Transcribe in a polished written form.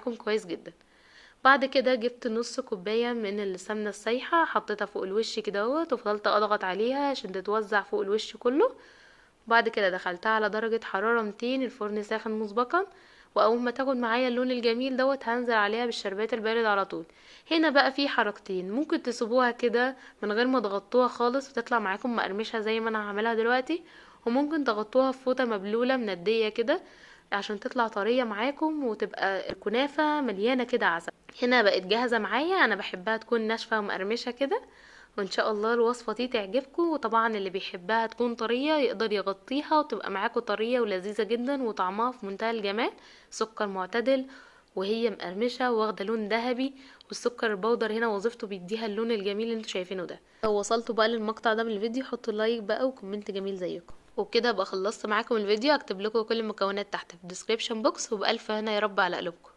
معاكم كويس جدا. بعد كده جبت نص كوباية من السمنة السايحة، حطيتها فوق الوش كده اهوت، وفضلت اضغط عليها عشان تتوزع فوق الوش كله. بعد كده دخلتها على درجة حرارة 200، الفرن ساخن مسبقا، واول ما تاخد معايا اللون الجميل دوت هنزل عليها بالشربات البارد على طول. هنا بقى في حركتين، ممكن تسيبوها كده من غير ما تغطوها خالص وتطلع معاكم مقرمشة زي ما انا هعملها دلوقتي، وممكن تغطوها في فوطة مبلولة مندية كده عشان تطلع طرية معاكم وتبقى الكنافة مليانة كده عسل. هنا بقت جاهزة معايا، انا بحبها تكون ناشفة ومقرمشة كده، وان شاء الله الوصفة دي تعجبكم. وطبعا اللي بيحبها تكون طرية يقدر يغطيها وتبقى معاكم طرية ولذيذة جدا وطعمها في منتهى الجمال. سكر معتدل وهي مقرمشة واخدة لون ذهبي، والسكر البودر هنا وظيفته بيديها اللون الجميل اللي انتوا شايفينه ده. لو وصلتوا بقى للمقطع ده من الفيديو حطوا like بقى و comment جميل زيكم. وبكده ابقى خلصت معاكم الفيديو، هكتب لكم كل المكونات تحت في ال description box، وبألف هنا يا رب على قلوبكم.